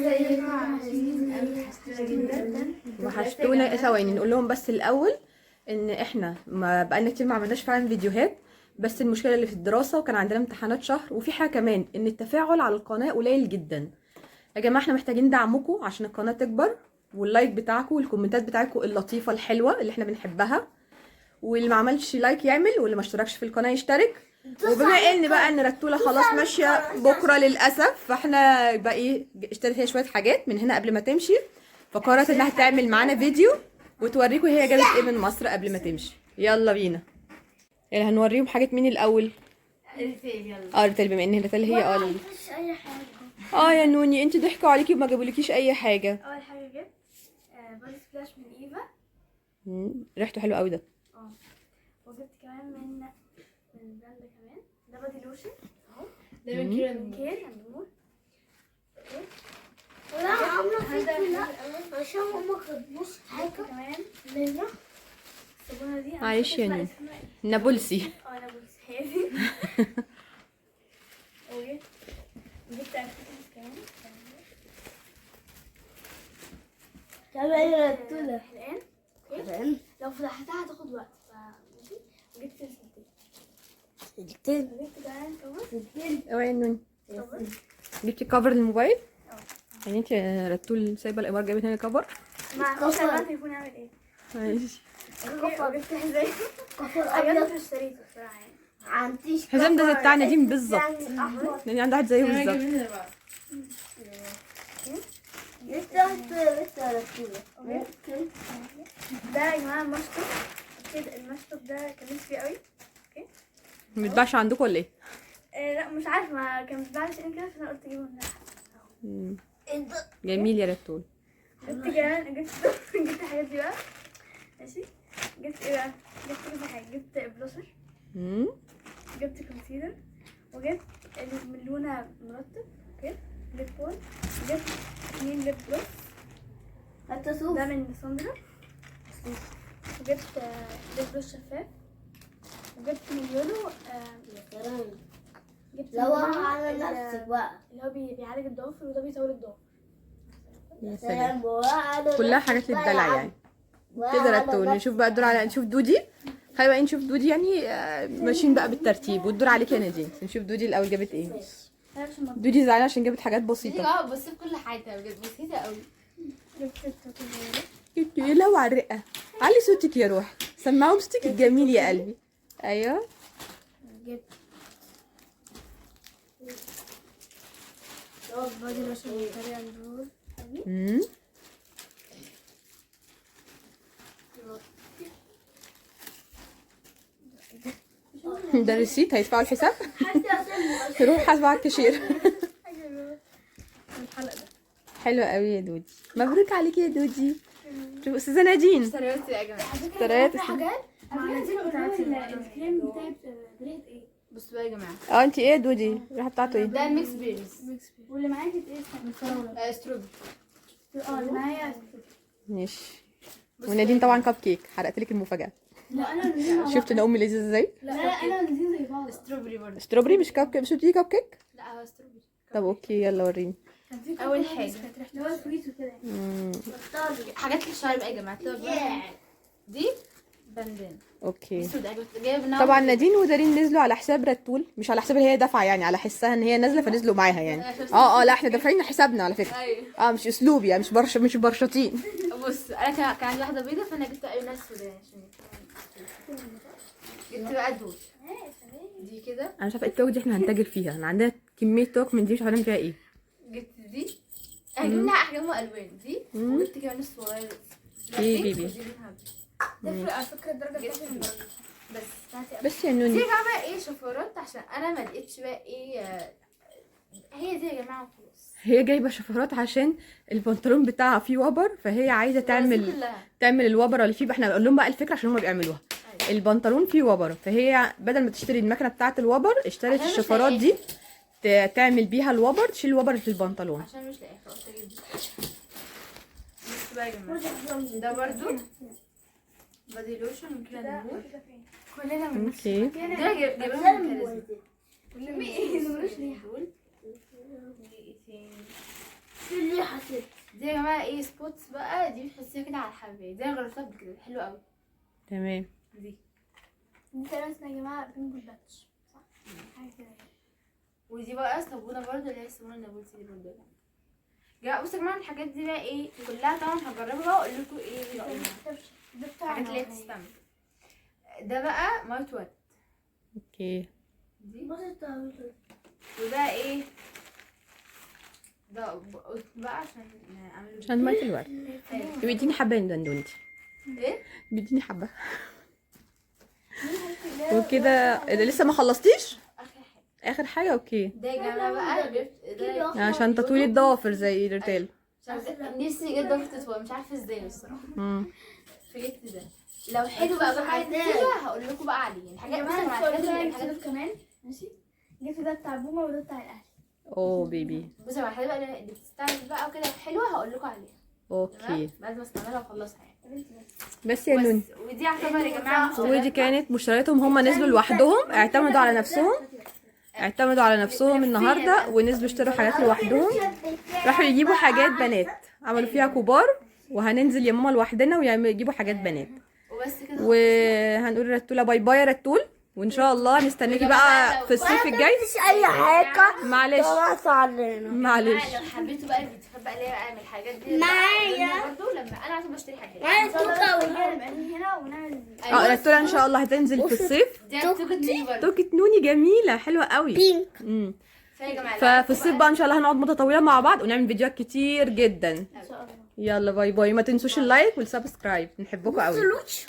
ازيكم؟ وحشتونا جدا. وحشتونا. ثواني نقول لهم بس الاول ان احنا ما بقالنا كتير ما عملناش فعلا فيديوهات، بس المشكلة اللي في الدراسة وكان عندنا امتحانات شهر، وفي حاجة كمان ان التفاعل على القناة قليل جدا. يا جماعة احنا محتاجين دعمكم عشان القناة تكبر، وال like بتاعكم والكومنتات بتاعتكم اللطيفة الحلوة اللي احنا بنحبها، واللي ما عملش like يعمل، واللي ما اشتركش في القناة يشترك. وبما ان بقى ان رتوله خلاص ماشية بكره للاسف، فاحنا بقى ايه، اشترت هي شوية حاجات من هنا قبل ما تمشي، فقررت انها تعمل معانا فيديو وتوريكم هي جابت ايه من مصر قبل ما تمشي. يلا بينا. يعني هنوريهم حاجة مين الاول؟ ريتيل. يلا. اه ريتال، بما ان ريتال هي مفيش اي حاجة. اه يا نوني انت ضحكوا عليكي وما جابولكيش اي حاجة. اول حاجة جبت body splash من ايفا. ريحته حلوة قوي ده. اه وجبت كمان من brand كمان، ده body lotion اهو. ده من Care من Care and More. ولا عاملة فيك؟ لا، عشان ماما كتبوش حاجة كمان لنا. الصابونه دي أنا مش معلش فاكرة يا نوني. اسمها إيه. نابلسي. اه نابلسي هي دي. وجبت articles كمان. كمان رتولة. حلقان. كمان. لو فتحتها هتاخد وقت، فماشي. وجبت سلسلتين. سلتين. وجبت كمان cover. سلتين. اوعي يا نوني. cover. جبتي cover للموبايل؟ يعني انت يا رتول سايبه الامار جابت هنا cover. مع cover. مش عارفه التليفون عامل ايه. ماشي. okay، وجبت حزام. cover حاجات أبيض. مش اشتريته الصراحة يعني. عنديش حزام ده زي cover بتاع نديم بالظبط. يعني أحمر. لان عندها واحد زيه بالظبط. لسه لسه رتولة. وجبت ده يا جماعة مشطب كده، المشطب ده كان نفسي فيه قوي. ما بيتباعش عندكم ولا ايه؟ لا مش عارفه، ما كان بيتباع شيء كده، فانا قلت اجيبه من تحت. إيه ده؟ جميل يا رتول. جبت كمان جبت الحاجات دي بقى. ماشي. جبت ايه بقى؟ جبت كذا حاجة. جبت بلاشر، جبت concealer، وجبت من لونا مرطب. okay، lip balm. جبت 2 lip gloss. حتى صوف. ده من ساندرا. وجبت lip gloss شفاف. وجبت من يولو يا سلام. جبت لو من يولو على نفسك بقى. اللي هو بيعالج الضوافر، وده بيطول الضوافر. يا سلام. سلام وعلى كلها نفسك حاجات بقى للدلع يا عم. يعني كده. وعلى رتول نفسك. نشوف بقى الدور على نشوف دودي. خلي بقى نشوف دودي يعني ماشيين بقى بالترتيب، والدور عليك يا نادين. نشوف دودي الاول جابت ايه. دودي زعلانة عشان جابت حاجات بسيطة. اه بصي في كل حاجة بجد بسيطة قوي. جبت التاتو. يا لو على الرقة، علي صوتك يا روح، سمعهم صوتك الجميل يا قلبي. ايوه. جبت body lotion بطريقة الرول. ده receipt هيدفعوا الحساب. حتى عشان روح حاسبه على الكاشير. الحلقة ده حلوة قوي يا دودي، مبروك عليكي يا دودي. شوف استاذه نادين. اشتريت يا جماعة. اشتريت. في حاجات على فكرة الكريم بتاعي بريحة ايه؟ بصوا بقى يا جماعة، اه انت ايه يا دودي الريحة بتاعته ايه؟ ده mix berries. واللي معايا كانت ايه؟ الفراولة. strawberry. اه اللي معايا. ماشي. ونادين طبعا كب كيك، حرقت لك المفاجاة. لا انا ونادين مع بعض. شفت ان امي لذيذة ازاي؟ لا لا انا ونادين زي بعض. strawberry برضه. strawberry مش كب كيك؟ مش بتيجي كب كيك؟ لا هو strawberry. طب okay يلا وريني. كان في أول كوكب حاجة. بس كانت ريحته اللي هو sweet وكده يعني. حاجات للشعر بقى يا جماعة. تلاقوا دي باندان okay. سودا جايبه منها. طبعا نادين ودارين نزلوا على حساب رتول، مش على حساب اللي هي دافعه يعني، على حسها ان هي نازله فنزلوا معاها يعني. اه لا احنا دافعين حسابنا على فكرة. ايوه. اه مش اسلوب يعني، مش برش، مش برشطين. بص انا كان عندي واحدة بيضة، فانا جبت اي ناس سودا عشان جبت بقى دول دي كده. انا مش عارفه التوك دي احنا هنتاجر فيها، احنا عندنا كمية توك من دي مش عارفه نعمل فيها ايه. جبت دي احجام احجام والوان دي. وجبت كمان الصغير ايه baby. تفرق على فكرة الدرجة بتاعتي من درجة بس بتاعتي. بس يا دي نوني يا جماعة بقى ايه شفرات، عشان انا ما لقيتش بقى ايه هي دي يا جماعة وخلاص. هي جايبه شفرات عشان البنطلون بتاعها فيه وبر، فهي عايزه تعمل كلها. تعمل الوبره اللي فيه بقى. احنا بنقول لهم بقى الفكرة عشان هم بيعملوها. أيوة. البنطلون فيه وبره، فهي بدل ما تشتري المكنه بتاعه الوبر اشترت عشان مش الشفرات لاقيها. دي تعمل بيها الوبر، تشيل الوبر اللي في البنطلون. عشان مش لاقيها فقلت اجيب دي. بصوا بقى يا جماعة، ده برضو body lotion من Care and More. كلنا من okay. ده جايباهم من كاريزما. كلنا من ايه؟ ده ملوش ريحة. دول. ايه تاني؟ اللي حسيت دي يا جماعة ايه spots بقى، دي بتحسيها كده على الحبايه، دي انا جربتها قبل كده، حلوة قوي تمام. دي. دي تقريبا اسمها يا جماعة pimple patch، صح؟ حاجة كده يعني. ودي بقى صابونه برضو، اللي هي الصابونه النابلسي دي برضو. يا بصوا يا جماعة الحاجات دي بقى ايه كلها طبعا هجربها واقول لكم ايه رايي. ده بتاع الحاجات اللي هي بتستعمل. ده بقى مية ورد. okay. دي. بص الطاولة. وده ايه ده قطن بقى عشان اعمله. عشان مية الورد. بيديني حبه يا دندونتي. ايه؟ بيديني حبه. وكده إيه ده، لسه ما خلصتيش؟ اخر حاجة. اخر حاجة، okay. ده يا جماعة بقى جبت ده عشان تطويل الضوافر زي ريتال. مش عارفه، نفسي جدا في تطويل، مش عارفه ازاي الصراحة. فجبت ده، لو حلو بقى بقى نتيجة هقول لكم بقى عليه. يعني حاجات يا بصوا جماعة مع الحاجات الحاجات الحاجات اللي كمان ماشي. جبت ده بتاع بوما وده بتاع الاهلي. oh baby. بصوا مع الحاجات بقى اللي بتستعمل بقى وكده حلوة هقول لكم عليها. okay. تمام، بعد ما استعملها واخلصها يعني. يا بنتي بس. بس يا نون. بس ودي يعتبر يا جماعة ودي مشتريات. كانت مشترياتهم، هم نزلوا لوحدهم، اعتمدوا على نفسهم، اعتمدوا على نفسهم النهارده ونزلوا اشتروا حاجات لوحدهم. راحوا يجيبوا حاجات بنات، عملوا فيها كبار، وهننزل يا ماما لوحدنا ويجيبوا حاجات بنات. وبس كده. وهنقول رتوله bye bye يا رتول، وان شاء الله نستناكي بقى في الصيف الجاي. مفيش اي حاجة. معلش. خلاص علينا. معلش. لو حبيتوا بقى الفيديوهات بقى اللي هي بقى من الحاجات دي معايا. برضه لما انا عشان بشتري حاجات معايا توكا. نبقى هنا ونعمل. اه رتوله ان شاء الله هتنزل في الصيف. دي توكة نوني برضه. توكة نوني جميلة حلوة قوي. pink. فيا جماعة ففي الصيف بقى ان شاء الله هنقعد مده طويلة مع بعض ونعمل فيديوهات كتير جدا. ان شاء الله. يلا bye bye، ما تنسوش ال like وال subscribe، نحبكم قوي. سلوتش.